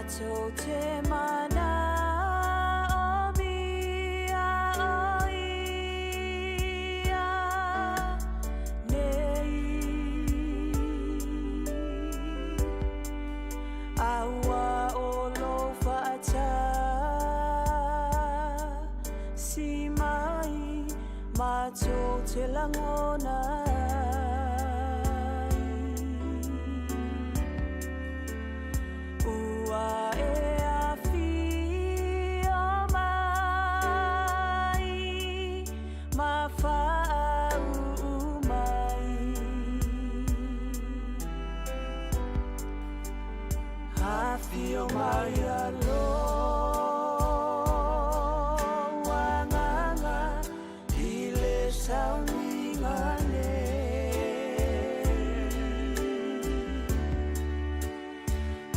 Matou te manaomia o ia nei. A ua o lou faatasi mai matou te lagona ai. Ua e afio mai ma faauu mai. Afio mai a lou agaga i le sauniga nei.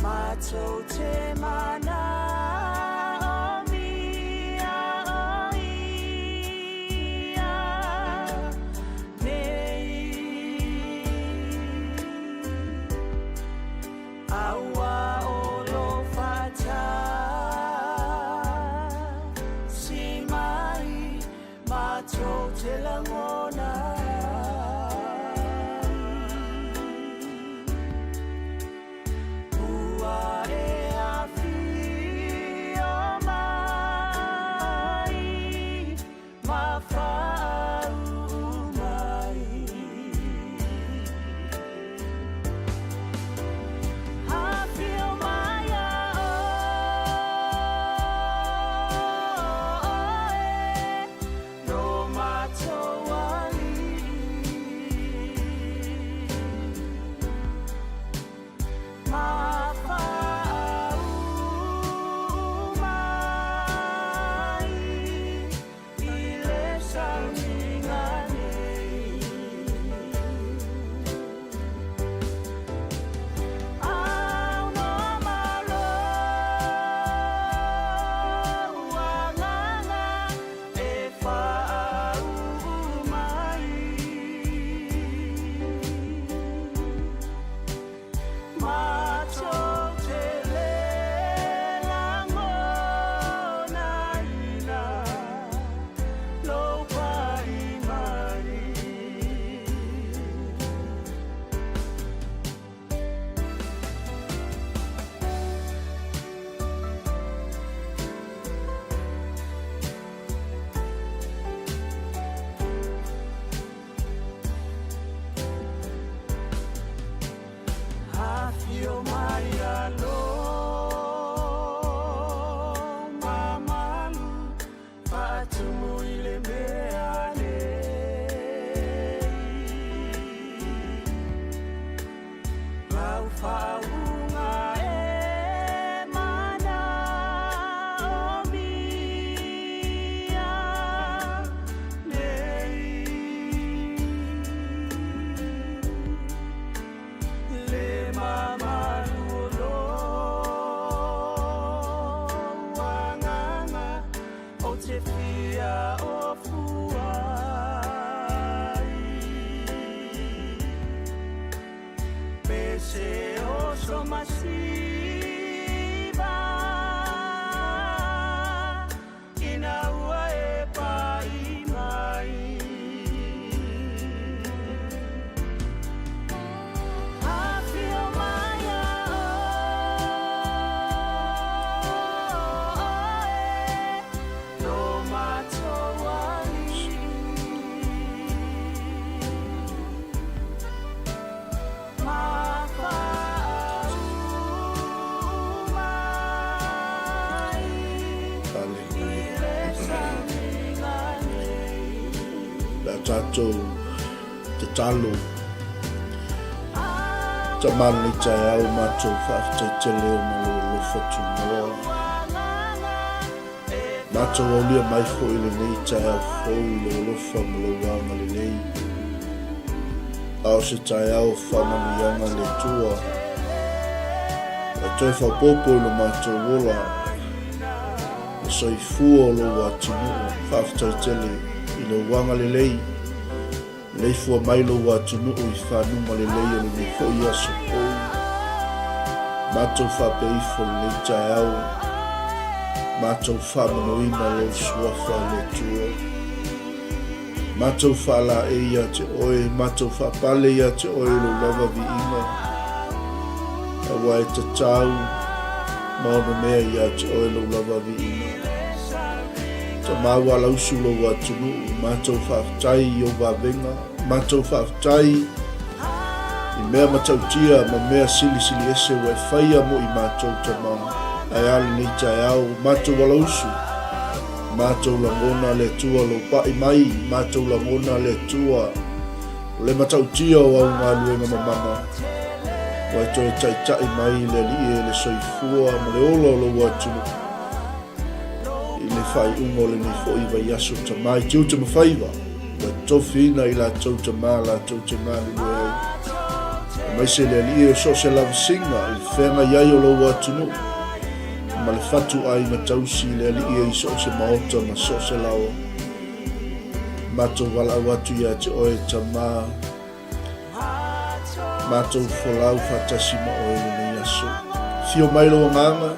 Matou te manaomia o ia nei. A ua o lou faatasi mai matou te lagona ai. Ua e afio mai ma faauu mai. Afio mai a oe lo matou alii. Ma faauu mai i le sauniga nei. Aunoa ma lou agaga e faauu mai. Matou te le lagonaina lou pai mai. Afio mai a lo mamalu faatumu i le mea nei. Lau faauuga e manaomia nei. Le mamalu o lou agaga ou te fia ofu ai. Me se oso masiva ina ua e pai mai. Afio mai a oe lo matou alii. Ma faauu mai i le sauniga nei. Le a tatou tatalo. Tama lenei taeao matou faafetai tele ona lou alofa tunoa. Matou aulia mai foi lenei taeao fou i lou alofa ma lou agalelei. A o se taeao o faamanuiaga le Atua e toe faaopoopo i lo matou ola le soifua o lou atunuu. Faafetai tele i lou agalelei. Maleifua mai lou atunuu i fanuma lelei o lenei foi aso fou. Matou faapea ifo i lenei taeao, matou faamanoina Lou Suafa, le Atua. Matou faalaei ia te Oe, matou faapale ia te Oe i Lou lava viiga, aua e tatau ma onomea ia te Oe Lou lava viiga. Tama ua alausu Lou atunuu, matou faafetai i Ou vavega, Matou faafetai i mea matautia ma mea silisili ese ua e faia mo i matou tama, ae a lenei taeao, matou alausu, matou lagona le Atua lou pai mai, matou lagona le Atua o le matautia o au galuega mamana, ua e toe taitai mai le Alii e le soifua ma le ola o lou atunuu i le faaiuga o lenei foi vaiaso tama i tiute ma faiva. Ua tofiina i latou tama latou te galulue ai. Aemaise le Alii o so o se lavasiga i le feagai ai o lou atunuu, ma le fatu aiga tausi i le Alii i so o se maota ma so o se laoa. Matou valaau atu ia te oe, Tama, Matou folau faatasi ma oe lenei aso. Afio mai lou Agaga,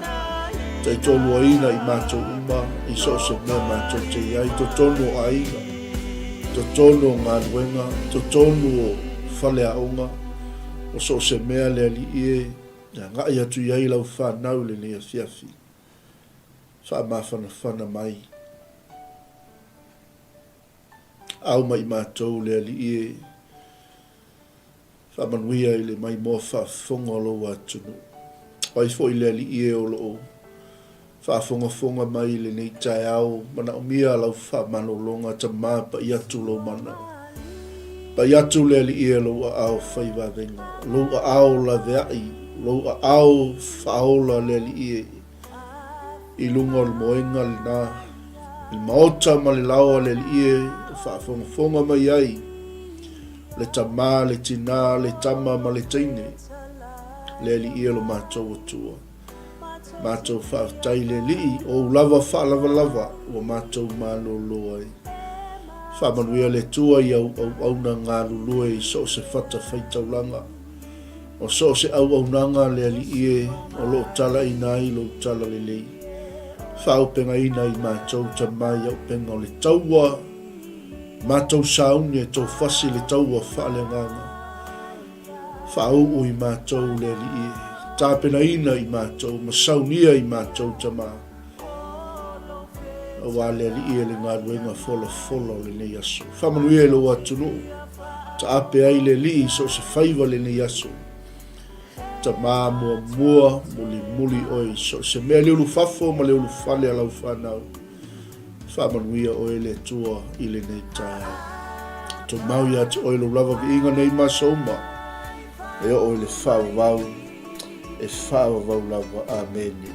taitoaluaina i matou uma i so o se mea matou te i ai, totonu o aiga, totonu o galuega, totonu o faleaoga, o so o se mea le Alii e, e agai atu i ai lau fanau i lenei afiafi. Faamafanafana mai. Au mai matou le Alii e faamanuia i le maimoa faafofoga o lou atunuu. O ai foi le Alii e o lo o faafogafoga mai i lenei taeao, manaomia lau faamalologa, tama pai atu lou mana. Pai atu le Alii e lou aao fai vavega, lou aao laveai, lou aao faaola le Alii e. I luga o le moega lena, i le maota ma le laoa le alii e o faafogafoga mai ai le tama, le tina, le tama ma le teine, le alii e lo matou Atua. Matou faafetai le Alii, o ou lava faalavalava ua matou malolo ai. Faamanuia le Atua i au auauna galulue i so o se fata faitaulaga. O so o se auaunaga le Alii e o lo o talaina ai lou talalelei. Faaaupegaina i matou tama i auupega o le taua, matou sauni e tofasi le taua faaleagaga. Faauu i matou le Alii e, tapenaina i matou ma saunia i matou tama. Aua le Alii e le galuega folafola o lenei aso. Faamanuia i lou atunuu, taape ai le Alii i so o se faiva lenei aso. Tama muamua, mulimuli oe i so o se mea i le ulufafo ma le ulufale a lau fanau. Faamanuia oe le Atua i lenei taeao. Tumau ia te oe lou lava viiga nei ma aso uma, e oo i le faavavau, e faavavau lava. Amene.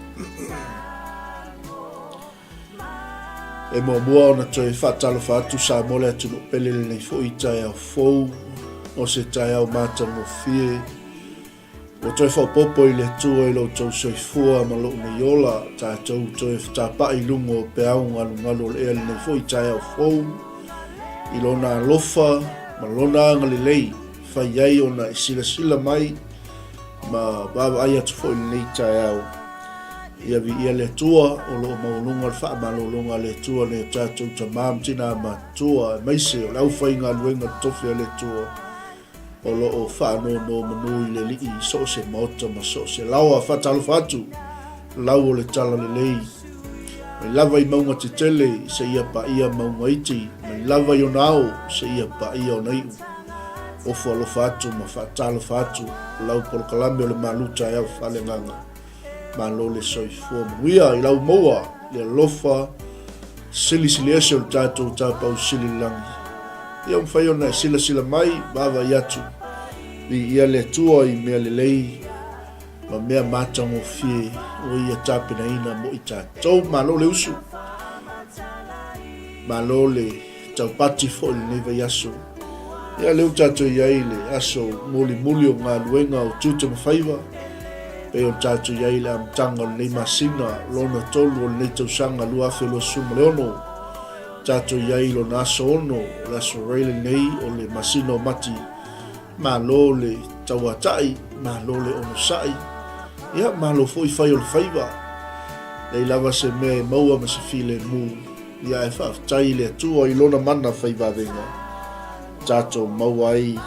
E muamua ona toe faatalofa atu Samoa le atunuu pele lenei foi i taeao fou, o se taeao matagofie. Ua toe faaopoopo i le Atua i lo outou soifua ma lou nei ola, tatou toe fetapa'i i luga o peau galugalu o le ea lenei foi taeao fou, i Lona alofa ma Lona agalelei, fai ai ona e silasila mai ma vaavaai atu foi i lenei taeao. Ia viia le Atua o lo o maualuga le faamalologa a le Atua nei o tatou tama ma tina matutua, aemaise o le aufaigaluega totofi a le Atua, o lo o faanonomanu i le Alii i so o se maota ma so o se laoa. Faatalofa atu lau o le talalelei, mai lava i mauga tetele seia paia mauga iti, mai lava i ona ao seia paia ona iu. Ofo alofa atu ma faatalofa atu lau polokalame o le Malu Taeao Faaleagaga. Malo le soifua manuia i lau maua le alofa silisili ese o le tatou tapau sili i le lagi. Ia mafai ona e silasila mai, vaavaai atu, viia le Atua i mea lelei ma mea matagofie ua Ia tapenaina mo i tatou. Malo le usu, malo le taupati foi i lenei vaiaso. Ia lea ua tatou i ai i le aso mulimuli o galuega o tiute ma faiva, pei ona tatou i ai i le amataga o lenei masina lona tolu o lenei tausaga 2026. Tatou i ai i lona aso 6, o le aso Ray lenei o le masina o Mati. Malo le tauatai, malo le onosai. Ia, malo foi fai o le faiva. Leai lava se mea e maua ma se filemu. Ia, ae faafetai i le Atua i Lona mana fai vavega, tatou maua ai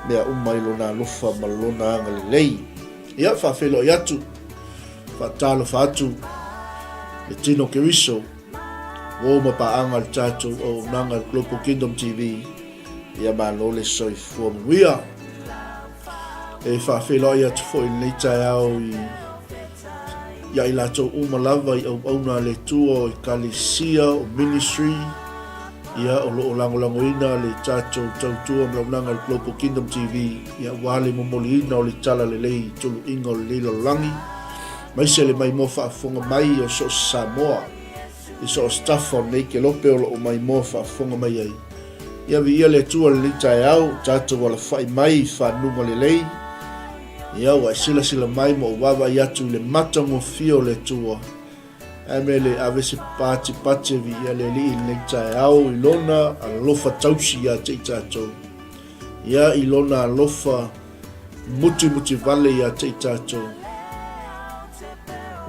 mea uma i Lona alofa ma Lona agalelei. Ia, faafeiloai atu, faatalofa atu le tino Keriso, uo ma paaga le tatou auaunaga le Global Kingdom TV. Ia malo le soifua manuia. E faafeiloai atu foi i lenei taeao i ia i latou uma lava i auauna a le Atua o Ekalesia, o ministry, ia o lo o lagolagoina le tatou tautua ma launaga i le Global Kingdom TV, ia aua le momoliina o le tala lelei i tuluiga o lenei lalolagi, aemaise le maimoa faafofoga mai o so o se Samoa i so o se tafa o lenei kelope o lo o maimoa faafofoga mai ai. Ia viia le Atua i lenei taeao, tatou alafai mai i fanuga lelei. Ia ua e silasila mai ma ou vaavaai atu i le matagofie o le Atua. Ae me le ave se patipati e viia le Alii i lenei taeao i Lona alofa tausi ia te i tatou. Ia i Lona alofa mutimutivale ia te i tatou.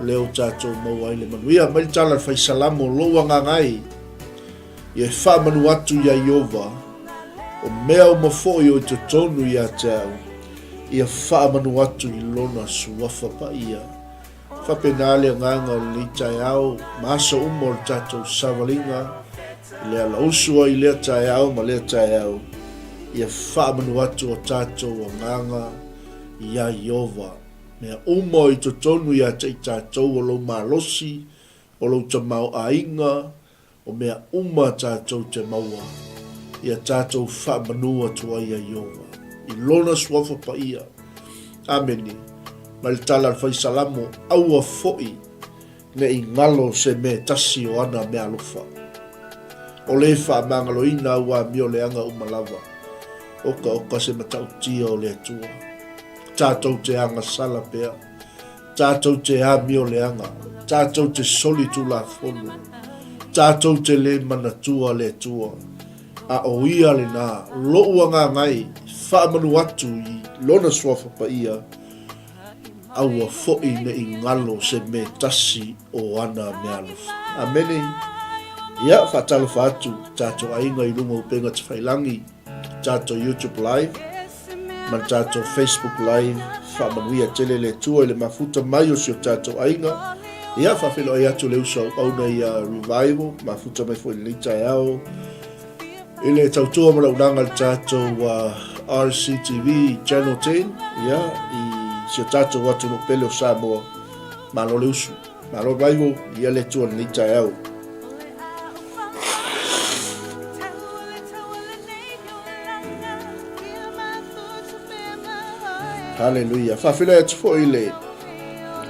Lea ua tatou maua ai le manuia. Mai le tala a le Fai Salamo, Lou agaga e. Ia e faamanu atu iā Ieova, o mea uma foi o i totonu ia te au, ia faamanu atu i Lona suafa paia. Faapena le agaga o lenei taeao ma aso uma o le tatou savaliga i le alausu ai i lea taeao ma lea taeao, ia faamanu atu o tatou agaga iā Ieova, mea uma o i totonu ia te i tatou o lou malosi, o lou tamaoaiga, O mea uma tatou te maua, ia tatou faamanu atu ai ia Ieova, i Lona suafa paia. Amene. Mai le tala a le Fai Salamo, Aua foi ne i galo se mea e tasi o ana meaalofa. O le faamagaloina au amioleaga uma lava, okaoka se matautia o le Atua. Tatou te agasala pea. Tātou te āmioleaga, tātou te soli tulafono, tātou te lē manatua le Atua, a ʻo Ia lenā, loʻu agaga e faamanu atu i Lona Suafa Paia, aua foʻi ne i galo se mea tasi o Ana meaalofa. Amene. Ia, faatalofa atu tātou aiga i luga o upega tafailangi, tātou YouTube Live, ma le tatou Facebook Live. Faamanuia tele le Atua i le mafuta mai o si o tatou aiga. Ia, faafeiloai atu le uso auauna ia Revival, mafuta mai foi i lenei taeao. I le tautua ma launaga le tatou RCTV Channel 10, ia, i si o tatou atunuu pele o Samoa. Malo le usu. Malo Revival, ia le Atua i lenei taeao. Haleluia. Faafeiloai atu foi le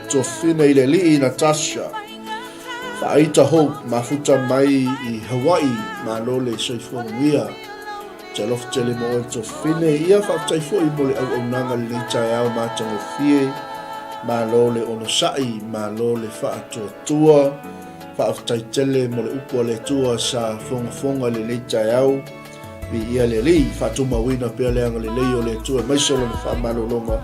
tofina i le alii Natasha. Faaita hou mafuta mai i Hawaii. Malo le soifua manuia. Te alofa tele mo oe tofine. Ia faafetai foi mo le auaunaga lenei taeao matagofie. Malo le onosai, malo le faatuatua. Faafetai tele mo le upu a le Atua sa fogafoga i lenei taeao. Viia le Alii, faatumauina pea le agalelei o le Atua aemaise o Lona faamalologa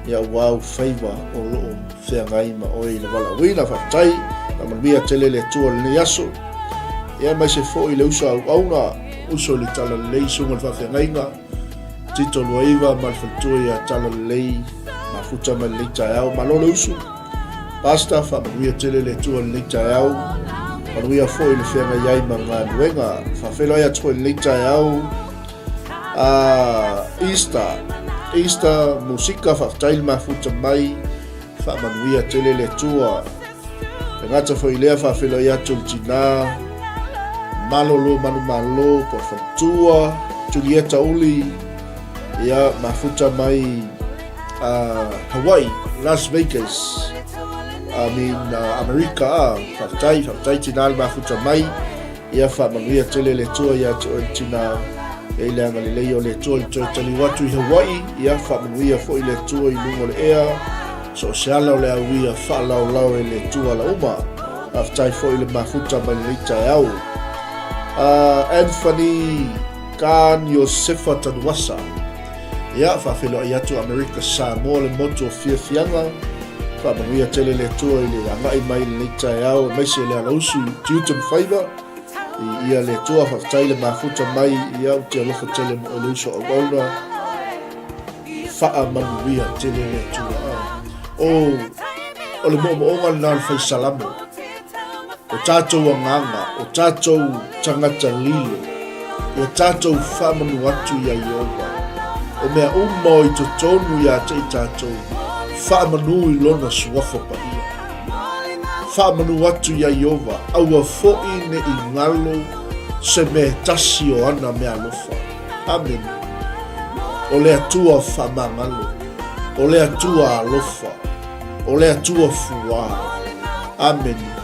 i au au faiva o lo o feagai ma oe i le valaauina. Faafetai, faamanuia tele le Atua i lenei aso. Ia aemaise foi le uso auauna, uso i le talalelei, susuga i le faafeagaiga, Tito Luaiva ma le faletua ia Talalelei, mafuta mai lenei taeao. Malo le usu. Pastor, faamanuia tele le Atua i lenei taeao. Manuia foi le feagai ai ma galuega. Faafeiloai atu foi i lenei taeao. Easter, Easter musika, faafetai le mafuta mai. Faamanuia tele le Atua. E gata foi i lea faafeiloai atu le tina malolo manumalo po o le faletua Julieta Uli ia mafuta mai Hawaii, Las Vegas, I mean Amerika a faafetai faafetai tina le mafuta mai ia faamanuia tele le Atua ia te oe tina e i le agalelei o le Atua i le toe taliu atu i Hawaii ia faamanuia foi le Atua i luga o le ea so o se ala o le auia faalaolao e le Atua ala uma. Faafetai foi i le mafuta mai lenei taeao. Anthony Kan Iosefa Tanuasa. Ia, faafeiloai atu Amerika Samoa le motu o fiafiaga. Faamanuia tele le Atua i le agai mai i lenei taeao, aemaise le alausu i tiute ma faiva. Viia le Atua, faafetai le mafuta mai, ia ou te alofa tele mo oe le uso auauna. Faamanuia tele le Atua. O, o le moomooga lena o le fai salamo. O tatou agaga, o tatou tagata lilo, ia tatou faamanu atu iā Ieova. O mea uma o i totonu iā te i tatou, faamanu i Lona suafa paia. Faamanu atu iā Ieova, aua foʻi ne i galo se mea e tasi o ana meaalofa. Amene. O le Atua faamagalo, o le Atua alofa. O le Atua fuā. Amene.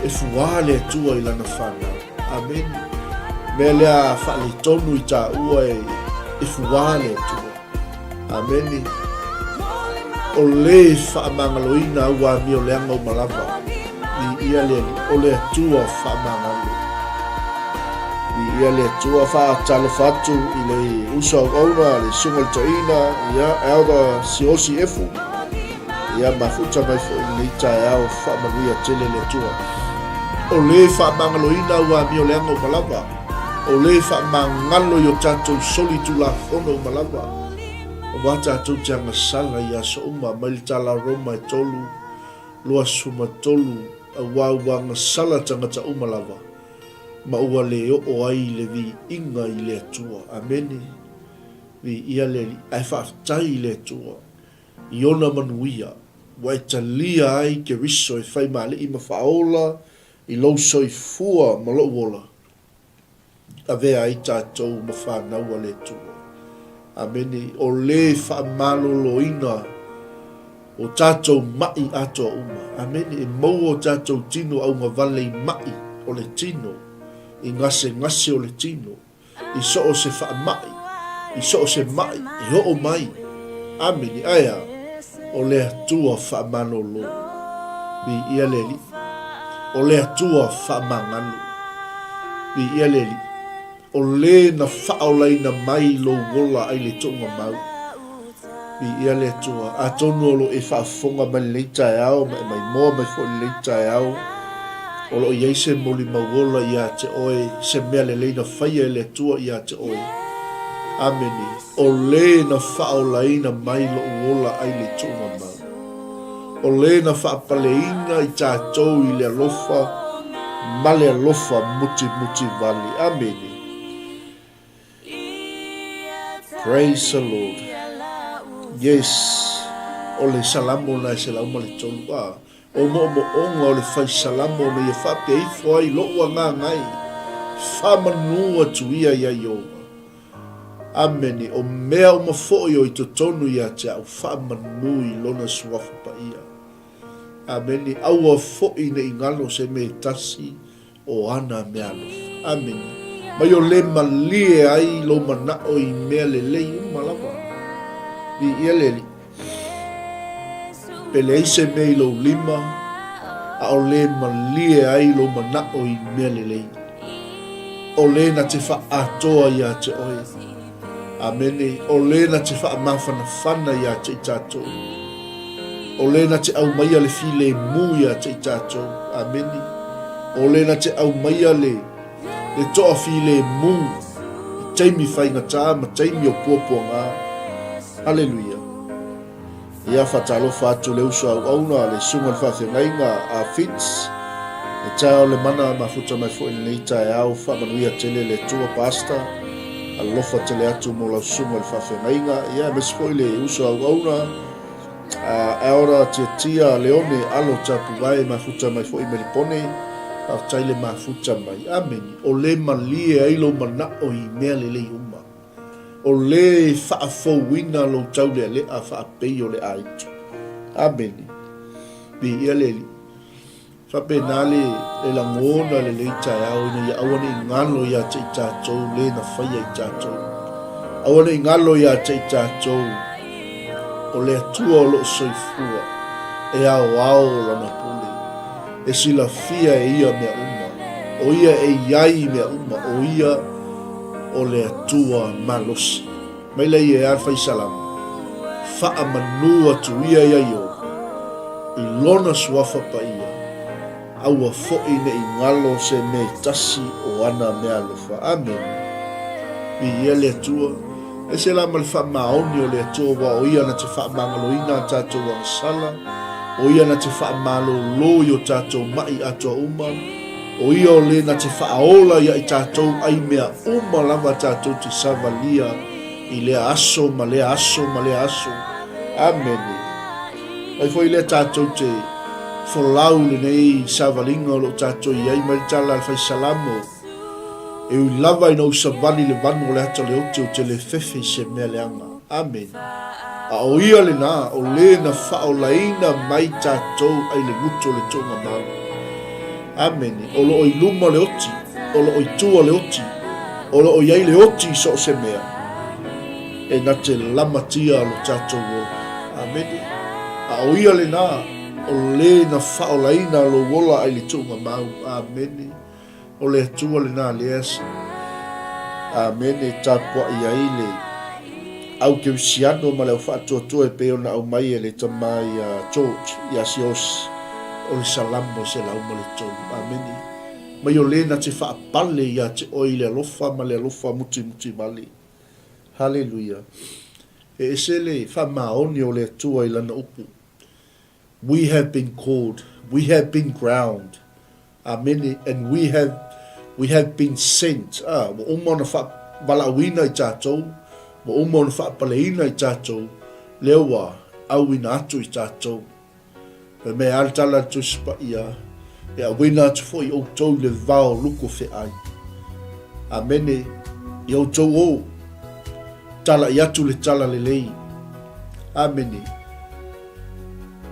E fuā le Atua i lana fanau. Amene. Mea lea faaletonu i tāua e, e fuā le Atua. Amene. O le faamagaloina au amio leaga uma lava. Viia le Alii. O le Atua faamagalo. Viia le Atua. Faatalofa atu i le uso auauna, le susuga i le toeaina, ia, Elder Siosi Efu. Ia mafuta mai foi i lenei taeao faamanuia tele le Atua. O le faamagaloina au amio leaga uma lava. O le faamagalo i o tatou soli tulafono uma lava. Aua tatou te agasala i aso uma mai le tala Roma e 3, 23, aua ua agasala tagata uma lava, ma ua le oo ai le viiga i le Atua. Amene. Viia le Alii. Ae faafetai i le Atua i ona manuia ua e talia ai Keriso e fai ma Alii ma Faaola i lou soifua ma lou ola. Avea ai tatou ma fanau a le Atua. Amene. O le faamaloloina o tatou maʻi atoa uma. Amene. E maua o tatou tino augavale i maʻi o le tino, i gasegase o le tino, i so o se faamai, i so o se maʻi e oo mai. Amene. Ae a? O le Atua faamalolo. Viia le Alii. O le Atua faamagalo. Viia le Alii. O le na faaolaina mai lou ola ai le toʻuga mau. Viia le Atua. Atonu o lo o e faafofoga mai lenei taeao ma e maimoa mai foi lenei taeao, o lo o i ai se molimau ola ia te oe, se mea lelei na faia e le Atua ia te oe. Amene. O le na faaolaina mai lou ola ai le tuuga mau. O le na faapaleina i tatou i le alofa ma le alofa mutimuti vale. Amene. Praise the Lord. Yes. O le Salamo na e 103. Ah, o moomooga o le fai Salamo na ia faapea ifo ai loʻu agaga ai. Faamanu atu ia iā Ieova. Amene. O mea uma foʻi o i totonu ia te a'u, faamanu i Lona suafa paia. Amene. Aua foʻi ne i galo se mea e tasi o ana mea alofa. Amene. Mai o le malie ai lou manaʻo i mea lelei uma lava. Viia le Alii. Pe leai se mea i lou lima, a o le malie ai lou manaʻo i mea lelei. O le na te faaatoa iā te oe. Amene. O le na te faamafanafana iā te i tatou. O le na te aumaia le filemu iā te i tatou. Amene. O le na te aumaia le, le toafilemu i taimi faigata ma taimi o puapuaga. Haleluia. Ia faatalofa atu le uso auauna le susuga i le faafeagaiga a Fitz. E taeao le mana mafuta mai foi lenei taeao faamanuia tele le Atua Pastor. Alofa tele atu mo lau susuga i le faafeagaiga. Ia aemaise foi le uso auauna a Elder Tiatia Leone Alo Tapuvae mafuta mai foi mai Lipone. Faafetai le mafuta mai. Amene. O le malie ai lou manao i mea lelei uma. O le faafouina lou taulealea faapei o le aitu. Amene. Viia le Alii. Faapena le, le lagona lelei taeao ina ia aua ne i galo ia te i tatou le na faia i tatou. Aua ne i galo ia te i tatou o le Atua o loo soifua e aoao lana pule. E silafia e ia mea uma. O ia e iai i mea uma. O ia o le Atua malosi. Mai lea ia e a le fai salamo, Faamanu atu ia ia Ieova. I Lona Suafa Paia, aua foi ne i galo se mea e tasi o ana meaalofa. Amene. Viia le Atua. Ese la ma le faamaoni o le Atua aua o Ia na te faamagaloina a tatou agasala, o Ia na te faamalōlō i o tatou maʻi atoa uma, o Ia o le na te faaola ia i tatou ai mea uma lava tatou te savalia i lea aso ma lea aso ma lea aso. Amene. Mai foi lea tatou te folau lenei savaliga o lo o tatou i ai mai le tala a le Fai Salamo, E ui lava ina ou savali le vanu o le ata o le ote ou te le fefe i se mea leaga. Amene. A o ia lena, o le na faaolaina mai tatou ai le gutu o le tuugamau. Amene. O lo o i luma le oti, o lo o i tua le oti, o lo o i ai le oti i so o se mea. E na te lamatia lo tatou ola. Amene. A o ia lena, o le na faaolaina lou ola ai le tuugamau. Amene. O le Atua lena lea Amene e tapuai ai le au kerisiano ma le au faatuatua e pei ona aumai e le tama ia George ia Sios o le Salamo 103. Amene. Mai o le na te faapale ia te oe i le alofa ma le alofa mutimuti vale. Haleluia. E ese le faamaoni o le Atua i Lana upu. We have been called, we have been ground. Amene, and we have, we have been sent. Ah, ua uma ona faavalaauina i tatou, ua uma ona faapaleina i tatou, lea ua auina atu i tatou. Fai mai a le tala a le Tusi Paia, e auina atu foi outou i le vao luku feai. Amene, i outou o, talaʻi atu le tala lelei. Amene.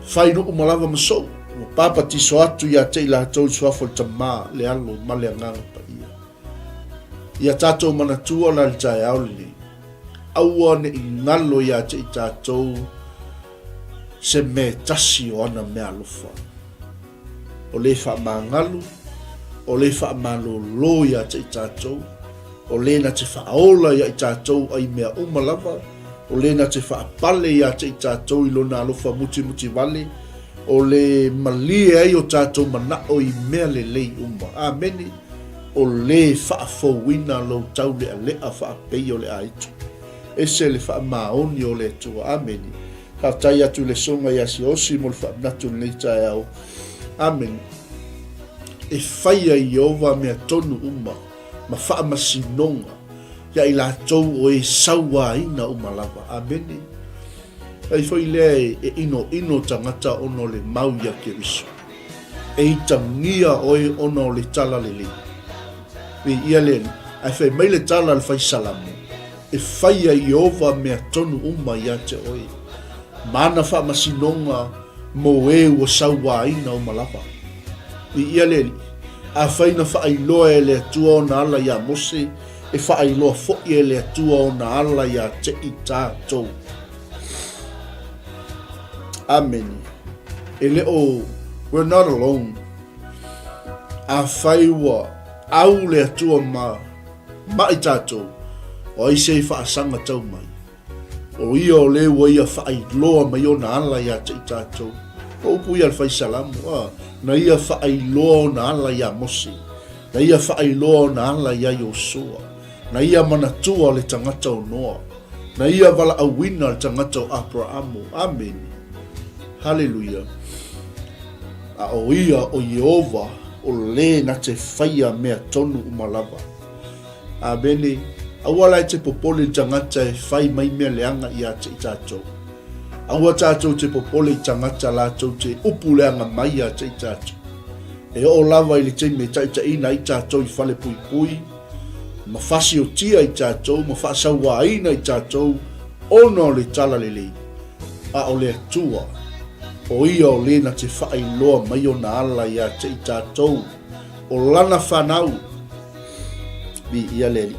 Fai nuu ma lava ma sou, ua papatiso atu ia te i latou i suafa o le Tama, le Alo ma le Agaga Paia. Ia tatou manatua la le taeao lenei, aua ne i galo ia te i tatou se mea tasi o ana meaalofa. O le faamagalu, o le faamalōlō ia te i tatou, o le na te faaola ia i tatou ai mea uma lava, o le na te faapale ia te i tatou i lona alofa mutimuti vale, o le malie ai o tatou manaʻo i mea lelei uma. Amene. O le faafouina lou taulealea faapei o le aitu. Ese le faamaoni o le Atua. Amene. Faafetai atu i le Susuga ia Siaosi mo le faamanatu i lenei taeao. Amene. E faia e Ieova mea tonu uma ma faamasinoga ia i latou o e sauaina uma lava. Amene. Fai foi lea e ʻinoʻino tagata ona o le mau ia Keriso. E itagia oe ona o le tala lelei. Viia le Alii. Ae fai mai le tala a le fai Salamo, E faia Ieova mea tonu uma ia te oe, ma ana faamasinoga mo e ua sauaina uma lava. Viia le Alii. Afai na faailoa e le Atua ona ala iā Mose, e faailoa foi e le Atua ona ala iā te i tatou. Amene. E le o, we're not alone. Afai ua au le Atua ma maʻi tatou, o ai se i faasaga tau mai? O ia o le ua ia faailoa mai ona ala iā te i tatou. O upu ia a le Fai Salamo, a, na ia faailoa ona ala iā Mose, na ia faailoa ona ala iā Iosua, na ia manatua le tagata o Noa, na ia valaauina le tagata o Aperamo. Amene. Haleluia. A o ia o Ieova o le na te faia mea tonu uma lava. Amene. Aua la e te popole i le tagata e fai mai mea leaga ia te i tatou. Aua tatou te popole i tagata latou te upu leaga mai ia te i tatou. E oo lava i le taimi e taitaiina ai tatou i fale puipui, ma fasiotia i tatou, ma faasauaina i tatou ona o le talalelei, a o le Atua, o ia o le na te faailoa mai ona ala ia te i tatou, o lana fanau. Viia le Alii.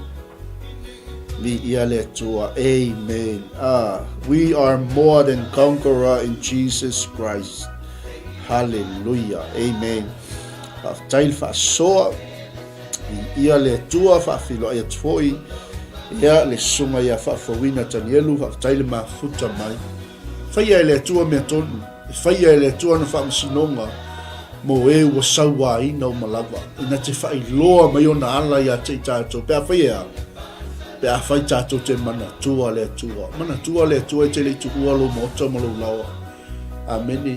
Viia le Atua. Amen. Ah, we are more than conqueror in Jesus Christ. Hallelujah. Amen. Faafetai le faasoa. Viia le Atua, faafeiloai atu foi ia le susuga ia Faafouina Tanielu, faafetai le mafuta mai. Faia e le Atua mea tonu. E faia e le Atua ana faamasinoga mo e ua sauaina uma lava, ina te faailoa mai ona ala ia te i tatou, pe afai e a? Pe afai tatou te manatua le Atua. Manatua le Atua e te le i tuua lou maota ma lou laoa. Amene.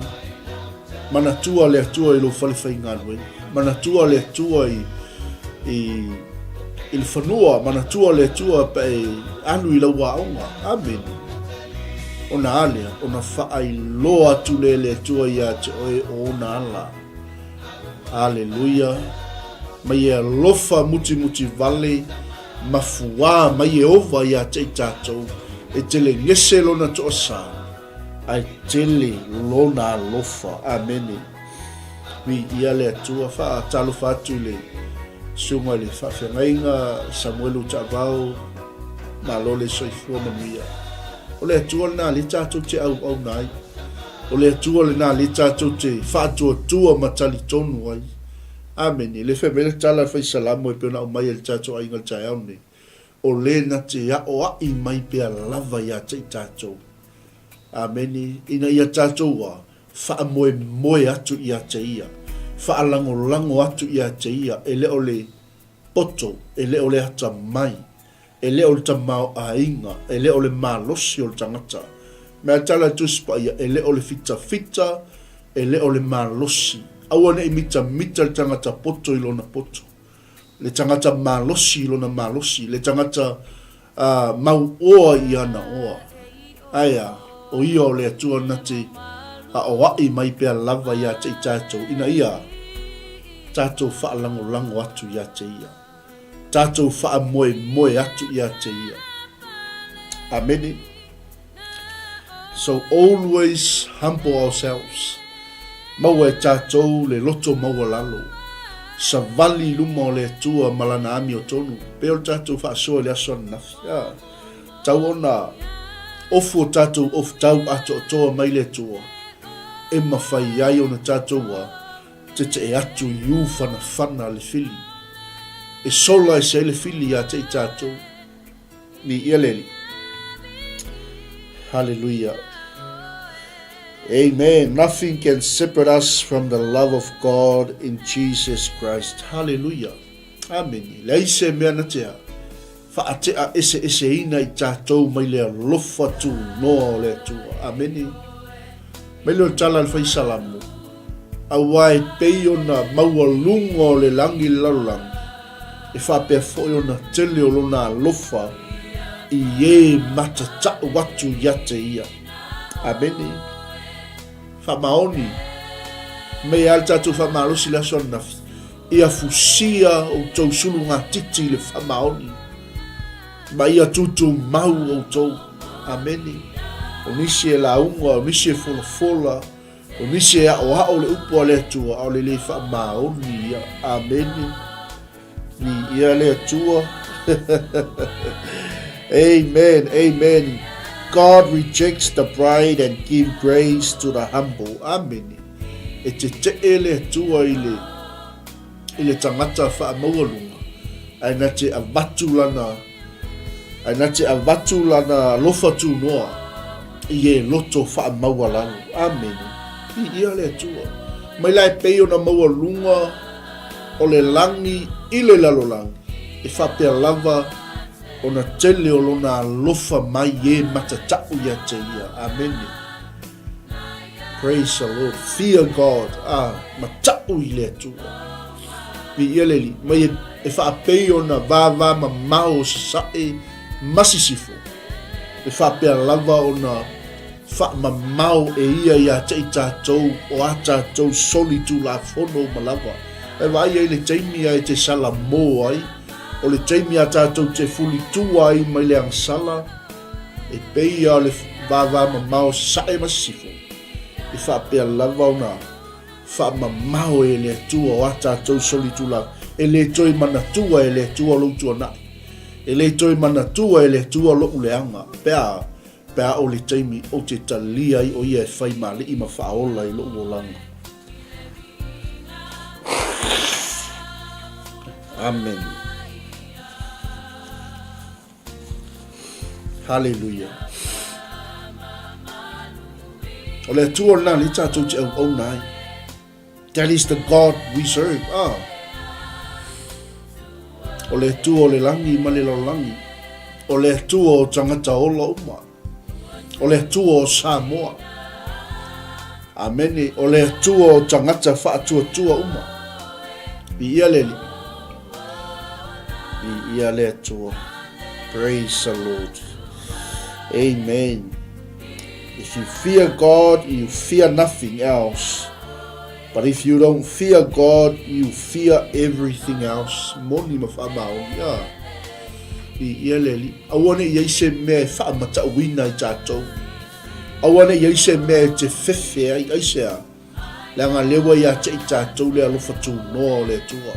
Manatua le Atua i lou fale faigaluega. Manatua le Atua i, i, i le fanua. Manatua le Atua pe e alu i lau aoga. Amene. Ona a lea, ona faailoa atu lea e le Atua ia te oe o ona ala. Aleluia. Mai e alofa mutimuti vale ma fuā mai Ieova ia te i tatou, e tele gese lona toasā, ae tele lona alofa. Amene. Viia le Atua. Faatalofa atu i le susuga i le faafeagaiga Samuelu Taavao, malo le soifua manuia. O le Atua lena lea tatou te auauna ai. O le Atua lena lea tatou te faatuatua ma talitonu ai. Amene. Le fai mai le tala a le Fai Salamo e pei ona aumai e le tatou aiga i le taeao lenei, O le na te aoaʻi mai pea lava iā te i tatou. Amene. Ina ia tatou a faamoemoe atu iā te Ia, faalagolago atu iā te Ia, e le o le poto, e le o le atamai, e le o le tamaoaiga, e le o le malosi o le tagata. Mea tala le Tusi Paia, e le o le fitafita, e le o le malosi. Aua ne i mitamita le tagata poto i lona poto, le tagata malosi i lona malosi, le tagata mauoa i ana oa. Ae a, o ia o le Atua na te aoaʻi mai pea lava iā te i tatou, ina ia tatou faalagolago atu iā te Ia. Tatou faamoemoe atu iā te Ia. Amene. So always humble ourselves. Maua e tatou le loto maualalo. Savali i luma o le Atua ma Lana amiotonu, pei o le tatou faasoa i le aso ananafi. A, tau ona ofu o tatou ofutau atoatoa mai le Atua, e mafai ai ona tatou a tetee atu i u fanafana le fili. E sola ese ai le fili ia te i tatou. Viia le Alii. Hallelujah. Amen. Nothing can separate us from the love of God in Jesus Christ. Hallelujah. Amen. Leai se mea na tea. Faatea ese ese ina i tātou mai le alofa tūnoa o le Atua. Amene. Mai le o tala le whai salamo. Aua e pei ona maualuga o le langi le lalolagi, e faapea foi ona tele o lona alofa i e matatau atu ia te ia. Amene. Faamaoni. Mei a le tatou faamalosi le aso ananafi, ia fusia outou sulugatiti i le faamaoni, ma ia tutumau outou. Amene. O nisi e lauga, o nisi e folafola, O nisi e aʻoaʻo le upu a le Atua, ʻaʻole lē faamaoni ia. Amene. Viia le Atua. Amen, amen. God rejects the pride and give grace to the humble. Amene. E teteʻe le Atua i le i le tagata faamaualuga, ae na te avatu lana Ae na te avatu lana alofa tunoa i e loto faamaualalo. Amene. Viia le Atua. Mai la e pei ona maualuga o le lagi i le lalolagi, e faapea lava ona tele o lona alofa mai e matatau ia te ia. Amene. Praise the Lord. Fear God. Ah, mataʻu i le Atua. Viia le Alii. Mai e, e faapei ona vāvā mamao o Sasae ma Sisifo, e faapea lava ona faamamao e ia iā te i tātou o ā tātou soli tulafono uma lava. E vaai ai le taimi a e te salamō ai, o le taimi a tātou te fulitua ai mai le agasala, E pei a o le vāvā mamao Sasae ma Sisifo, e faapea lava ona faamamao e le Atua o a tatou solitulaga. E le toe manatua e le Atua lou tuanai. E le toe manatua e le Atua loʻu leaga, pe a, pe a o le taimi ou te talia ai o ia e fai maliʻi ma faaola i loʻu olaga. Amen. Haleluia. O le Atua lena lea tatou te auauna ai. That is the God we serve. Ah. O le Atua o le lagi ma le lalolagi. O le Atua o tagata ola uma. O le Atua o Samoa. Amene. O le Atua o tagata faatuatua uma. Viia le Alii. Viia le Atua. Praise the Lord. Amen. If you fear God, you fear nothing else. But if you don't fear God, you fear everything else. Moni ma whaamaoni. Ah. Viia le Alii. Aua ne i ai se mea e faamatauina i tatou. Aua ne i ai se mea e te fefe ai, aisea? Leaga lea ua ia te i tatou le alofa tunoa o le Atua.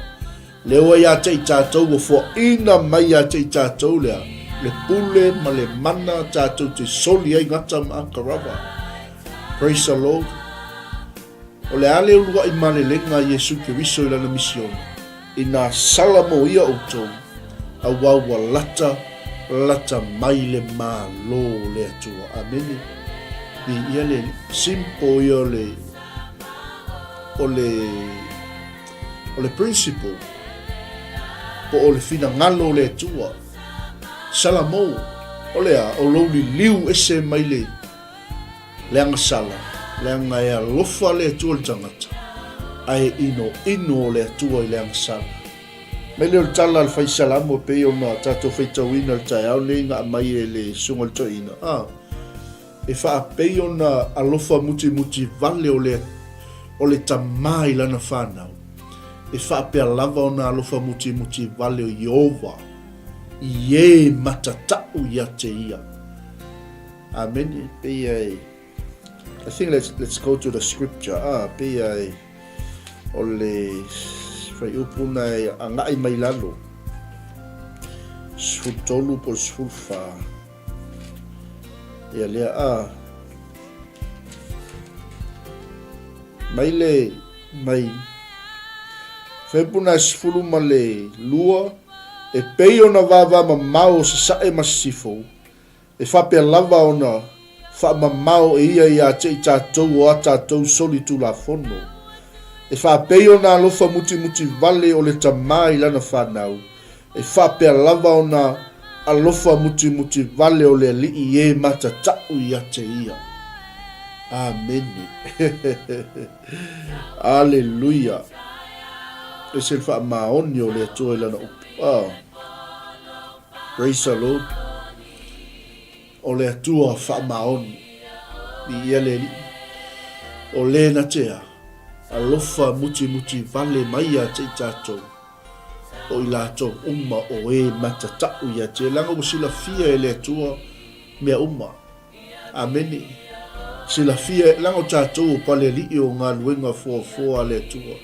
Lea ua ia te i tatou ua foaina mai ia te i tatou lea, le pule ma le mana tatou te soli ai gata ma akarava. Praise the Lord. O le a le uluaʻi malelega a Iesu Keriso i lana misiona, inā sala mo ia ʻoutou, auā ua lata, lata mai le Malo o le Atua. Amene. Viia le Alii. Simple ia o le, o le, o le principle, po o le finagalo o le Atua. Sala mo, o le a, o lou liliu ese mai le, Le agasala, leaga e alofa le Atua i le tagata, ae inoino o le Atua i le agasala. Mai lea o le tala a le Faisalamo e pei ona tatou faitauina i le taeao lenei na aumai e le Susuga i le Toeaina, a, e faapei ona alofa mutimuti vale o le, o le tama i lana fanau, e faapea lava ona alofa mutimuti vale o Ieova i e matatau ia te ia. Amene, pei e, I think let's, let's go to the scripture. Ah, pei e, o le fuaiupu na e agai mai lalo. 13 po 14. Ia lea, ah. Mai le, mai. Fuaiupu na 12, e pei ona vava mamao o sasae ma sisifo, E faapea lava ona faamamao e ia ia te i tatou o a tatou solitulafono. E faapei ona alofa mutimuti vale o le tama i lana fanau, e faapea lava ona alofa mutimuti vale o le Alii i e matatau ia te ia. Amene. Aleluia. Ese le faamaoni o le Atua i lana upu. Oh. Praise the Lord. O le Atua faamaoni. Viia le Alii. O le na te a, alofa mutimuti vale mai ia te i tatou, o i latou uma o e matatau ia te, leaga ua silafia e le Atua mea uma. Amene. Silafia, leaga o tatou o palealii o galuega foafoa a le Atua.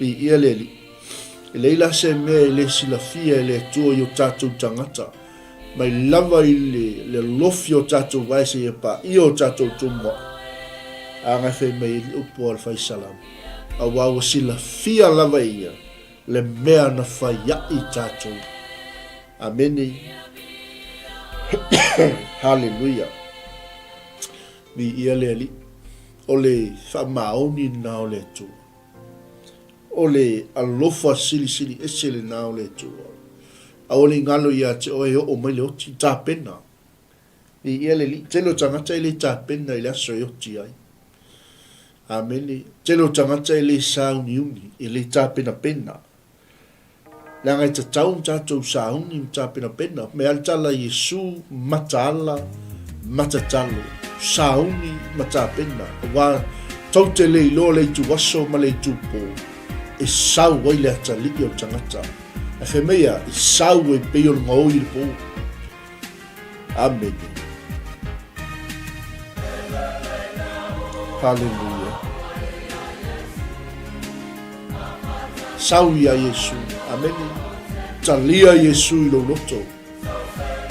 Viia le Alii. E leai la se mea e le silafia e le Atua i o tatou tagata, mai lava i le, le lofi o tatou vae seia paia o tatou tumuaʻi. A na fai mai ai le upu a le Faisalamo, Auā ua silafia lava e ia le mea na fai aʻi tatou. Amene. Haleluia. Viia le Alii. O le faamaoni lena o le Atua. O le alofa silisili ese lena o le Atua. Aua ne i galo ia te oe e oo mai le oti, tapena. Viia le Alii. Tele o tagata e le tapena i le aso e oti ai. Amene. Tele o tagata e le sauniuni, e le tapenapena. Leaga e tatau ona tatou sauni ma tapenapena. Mea a le tala a Iesu, mataala, matatalo, sauni ma tapena. Aua tou te le iloa le itu aso ma le itu po e sau ai le atalii o le tagata. Ae fai mai ia, e sau e pei o le gaoi i le po. Amene. Haleluia. Sau ia Iesu. Amene. Talia Iesu i lou loto.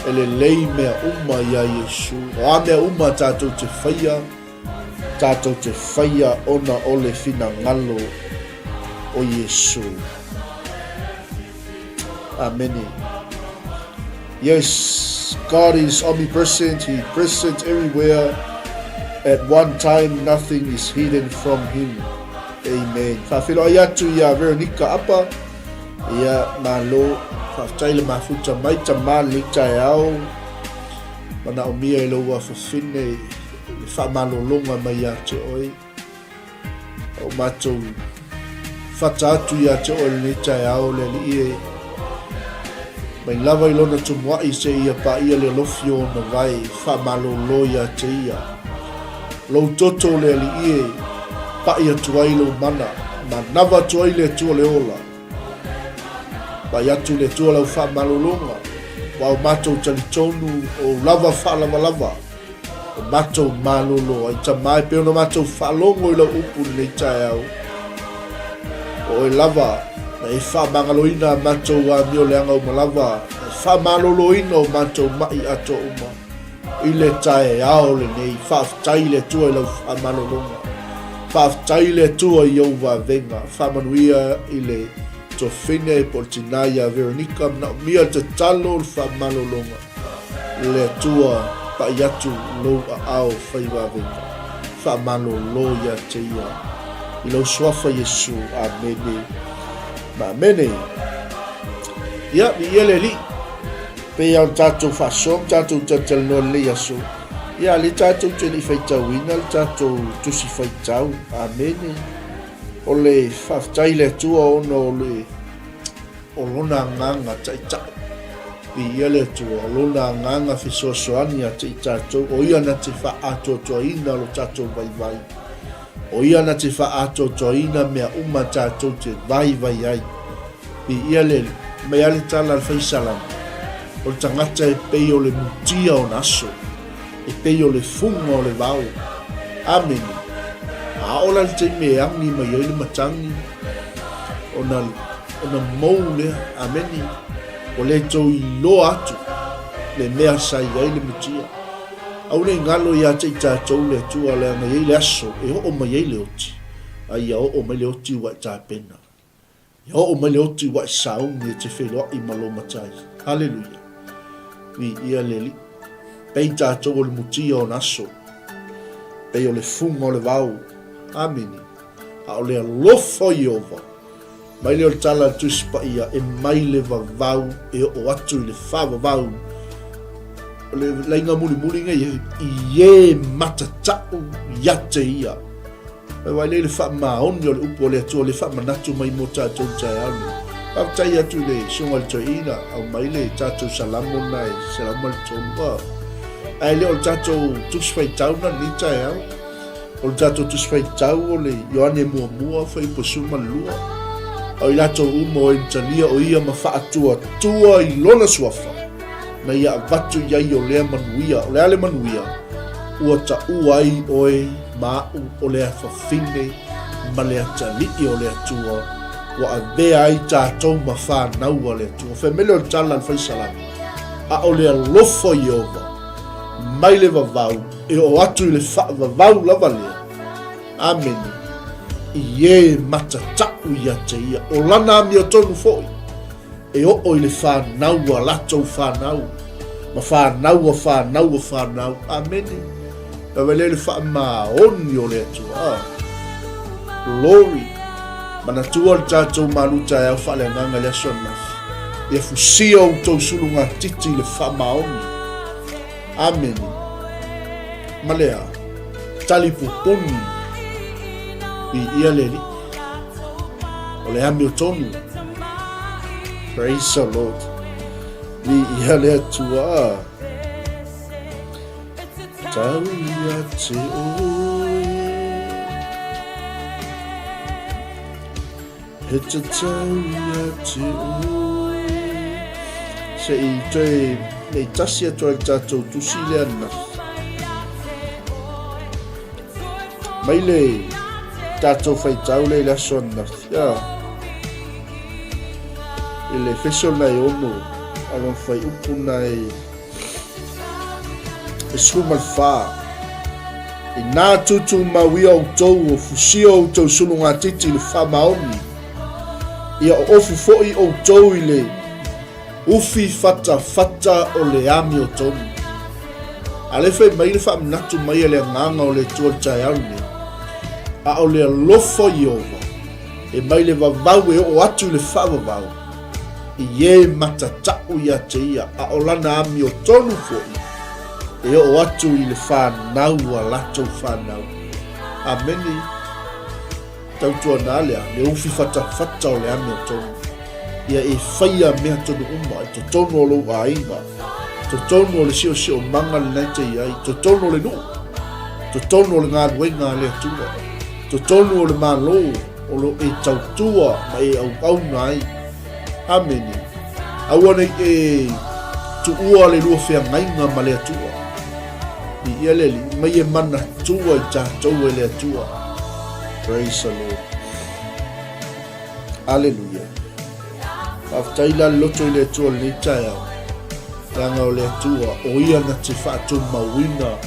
E lelei mea uma ia Iesu. O a mea uma tatou te faia, tatou te faia ona o le finagalo o Iesu. Amene. Yes, God is omnipresent, He present everywhere. At one time nothing is hidden from him. Amen. Faafeiloai atu iā Veronica Apa, ia, malo, faafetai le mafuta mai tama lenei taeao, manaomia e lou afafine le faamalologa mai ia te oe. O matou fata atu ia te oe lenei taeao le Alii e, mai lava i lona tumuai seia paia le alofi o ona vae faamalolo ia te ia. Lou toto le Alii e, pai atu ai lou mana, manava atu ai le Atua le ola. Pai atu le Atua lau faamalologa, ua o matou talitonu o ou lava faalavalava. O matou malolo ai tama e pei ona matou faalogo i lau upu i lenei taeao. O oe lava na e faamagaloina a matou amio leaga uma lava, na e faamaloloina o matou ma'i atoa uma i le taeao lenei. Faafetai i le Atua i lau faamalologa. Faafetai i le Atua i ou vavega. Faamanuia i le tofine po o le tinā ia Veronica, manaomia le tatalo o le faamalologa. Le Atua paʻi atu lou aao fai vavega, faamalolo ia te ia i lou suafa Iesu. Amene ma amene. Ia, viia le Alii. Pei lava ona tatou faasoa ma tatou talatalanoa i lenei aso, ia, lea tatou te le i faitauina le tatou tusi faitau. Amene. O le faafetai i le Atua ona o le O Lona Agaga Taitai. Viia le Atua, o Lona Agaga fesoasoani ia te i tatou, o Ia na te faaatoatoaina lo tatou vaivai. O Ia na te faaatoatoaina mea uma tatou te vaivai ai. Viia le Alii. Mai a le tala a le fai Salamo, O le tagata e pei o le mutia ona aso, e pei o le fuga o le vao. Amene. A oo la le taimi e agi mai ai le matagi, ona, ona mou lea, amene, ua le tou iloa atu le mea sa i ai le mutia. Aua ne i galo ia te i tatou le Atua leaga e i ai le aso e oo mai ai le oti, a ia oo mai le oti ua e tapena. Ia oo mai le oti ua e sauni e te feiloai ma lou Matai. Haleluia! Viia le Alii. Pei tatou o le mutia o na aso. Pei o le fuga o le vao. Amene. A o le alofa o Ieova, mai lea o le tala a le Tusi Paia, e mai le vavau e oo atu i le faavavau. O le laiga mulimuli nei, i e matatau ia te ia. Mai wai lea i le faamaoni o le upu o le Atua le faamanatu mai mo tatou i taeao nei. Faafetai atu i le Susuga i le Toeaina, aumai le tatou Salamo na e 103. Ah. Ae le o le tatou Tusi Faitau na lenei taeao. O le tatou Tusi Faitau o le Ioane muamua, fuaiupu 12. O i latou uma o e na talia o ia ma faatuatua i lona suafa, na ia avatu i ai o lea manuia. O le a le manuia? Ua taua ai oe ma aʻu o le afafine ma le atalii o le Atua, ua avea ai tatou ma fanau a le Atua. Fai mai lea o le tala a le fai Salamo, A o le alofa o Ieova mai le vavau e oo atu i le faavavau lava lea. Amene. I e matatau ia te ia, o lana amiotonu foi. E oo i le fanau a latou fanau, ma fanau a fanau a fanau. Amene. Ua lea le faamaoni o le Atua. Ah. Glory. Manatua le tatou malu taeao faaleagaga i le aso ananafi. Ia fusia outou sulugatiti i le faamaoni. Amene. Ma lea, tali pupuni i ia le Alii. O le amiotonu. Praise the Lord. Viia le Atua. Tau ia te oe. He tatau ia te oe. Se i toe nei tasi atu ai le tatou tusi lea ananafi. Mai le tatou faitau lea i le aso ananafi. Ah. I le Efeso nai ono, a lona fuaiupu nai e 14. Inā tūtūmau ia outou o fusia outou sulugatiti i le faamaoni, ia oofu foi outou i le ufi fatafata o le amiotonu. A lea fai mai le faamanatu mai a le Agaga o le Atua i le taeao lenei, a o le alofa o Ieova e mai le vavau e oo atu i le faavavau, i e matatau ia te ia, a o lana amiotonu foi e oo atu i le fanau a latou fanau. Amene. Tautuana lea, le ufi fatafata o le amiotonu. Ia e faia mea tonu uma i totonu o lou aiga, totonu o le siosiomaga lena e te i ai, totonu o le nuu, totonu o le galuega a le Atua, totonu o le Malo o lo o e tautua ma e auauna ai. Amene. Aua ne i e tuua le lua feagaiga ma le Atua. Viia le Alii, mai e manatua i tatou e le Atua. Praise the Lord. Aleluia. Faafetai la le loto i le Atua lenei taeao. Leaga o le Atua, o ia na te faatumauina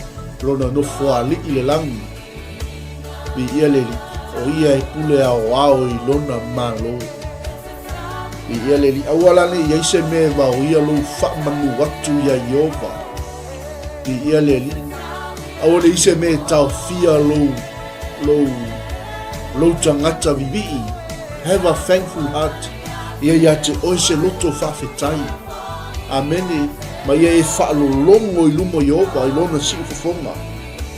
lona nofoalii i le lagi. Viia le Alii, o ia e pule aoao i lona Malo. Viia le Alii, aua la ne i ai se mea e vaoia lou faamanu atu iā Ieova. Viia le Alii, aua ne i se mea e taofia lou, lou, lou tagata vivii. Have a thankful heart. Ia ia te oe se loto faafetai. Amene. Ma ia e faalologo i luma o Ieova i lona siufofoga.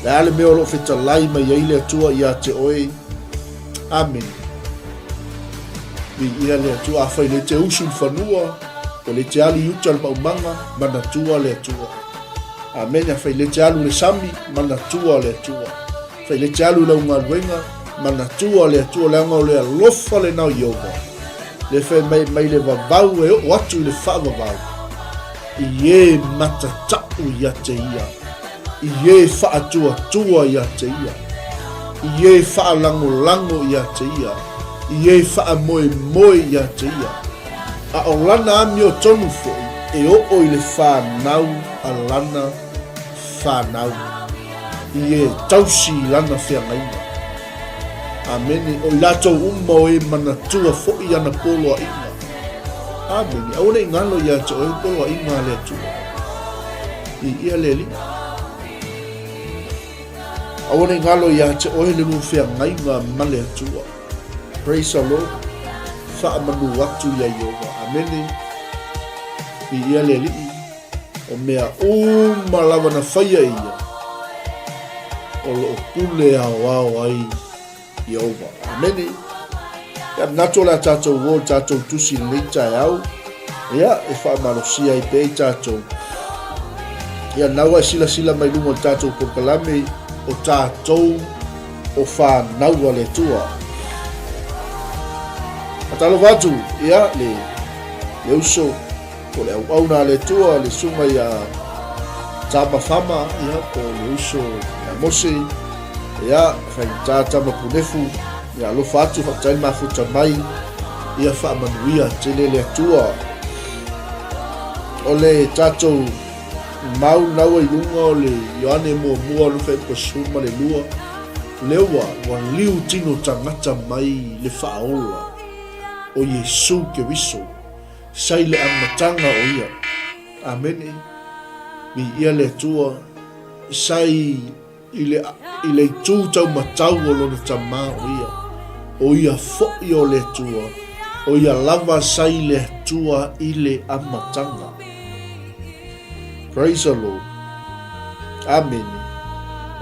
Le a le mea o lo o fetalai mai ai le Atua ia te oe? Amene. Viia le Atua. Afai le te usu i le fanua, o le te alu i uta le maumaga, manatua le Atua. Amene. Afai le te alu i le sami, manatua le Atua. Afai le te alu i lau galuega, manatua le Atua, leaga o le alofa lena o Ieova. Le fai mai mai le vavau e oo atu i le faavavau, i e matatau ia te ia. I e faatuatua ia te ia, i e faalagolago ia te ia, i e faamoemoe ia te ia, a o lana amiotonu foi e oo i le fanau a lana fanau, i e tausi i lana feagaiga. Amene. O i latou uma o e manatua foi ana poloaiga. Amene. Aua ne i galo ia te oe poloaiga a le Atua. Viia le Alii. Aua ne i galo ia te oe le lua feagaiga ma le Atua. Praise the Lord. Faamanu atu ia Ieova. Amene. Viia le Alii. O mea uma lava na faia e ia, o lo o pule aoao ai Ieova. Amene. Ia, manatu o le a tatou o i tatou tusi i lenei taeao, ia, e faamalosia ai pea i tatou. Ia, na ua e silasila mai luga o le tatou polokalame o tatou o fanau a le Atua. Faatalofa atu, ia, le, le uso Po le auauna a le Atua, le susuga ia Tama Fama, ia, po le uso ia Mose, ia, faigata Tama Punefu, ia, alofa atu, faafetai le mafuta mai, ia, faamanuia tele le Atua. O le tatou mau naua i luga o le Ioane muamua 22, lea ua, ua liu tino tagata mai le faaola o Iesu Keriso. Sa i le amataga o ia. Amene. Viia le Atua. Sa i, i le, i le itu taumatau o lona Tama o ia. O ia foi o le Atua. O ia lava sa i le Atua i le amataga. Praise the Lord. Amene.